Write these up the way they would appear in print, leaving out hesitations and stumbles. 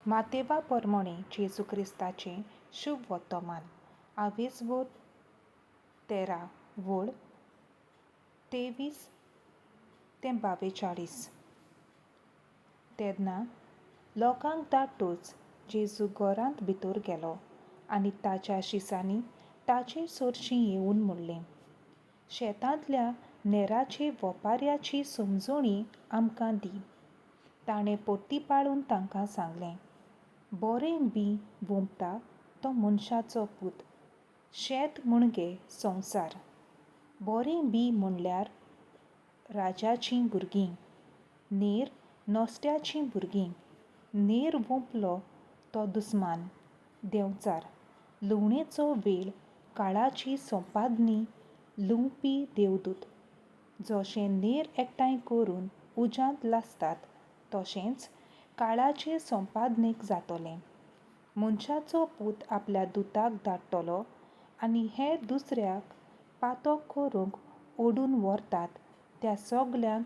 मातेवा पोरमोणें जेजू क्रिस्ताचें शुभ वोतोमान आवेजवोत 13 वळ 23 ते 42. तेन्ना लोकांक धाडटूच जेजू घरांत भितर गेलो आनी ताच्या शिसांनी ताचे सरशीं येवन म्हणलें, शेतांतल्या नेराचे वोपाऱ्याची समजोणी आमकां दी. ताणें परती पाळून तांकां सांगलें, बोरें बीं वोंपता तो मनशाचो पूत. शेत म्हणजे संवसार. बोरें बीं म्हणल्यार राजाचीं भुरगीं. नेर नोस्ट्याचीं भुरगीं. नेर वोंपलो तो दुस्मान देंवचार. लुवणेचो वेळ काळाची सोंपादनी लुवपी देवदूत. जशें नेर एकठांय करून उज्यांत लासतात तशेंच काळाचे सोंपादनेक जातलें. मनशाचो पूत आपल्या दुताक धाडटलो आनी हे दुसऱ्याक पातक करूंक ओडून व्हरतात त्या सगल्यांक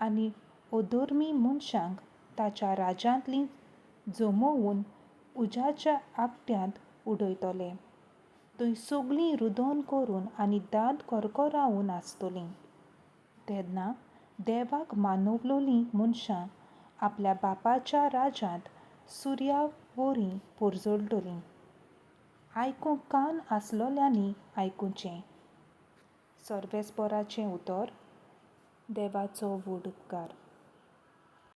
आनी अधर्मी मनशांक ताच्या राज्यांतलीं जमोवन उज्याच्या आगट्यांत उडयतले. थंय सगलीं रुदन करून आनी दांत करकरावन आसतलीं. तेन्ना देवाक मानवलोलीं मनशां आपल्या बापाच्या राज्यांत सुर्या वरी पोरजोळटलीं. आयकूंक कान आसलोल्यांनी आयकुचें. सर्वेस्पोराचें उतर. देवाचो व्हड उपकार.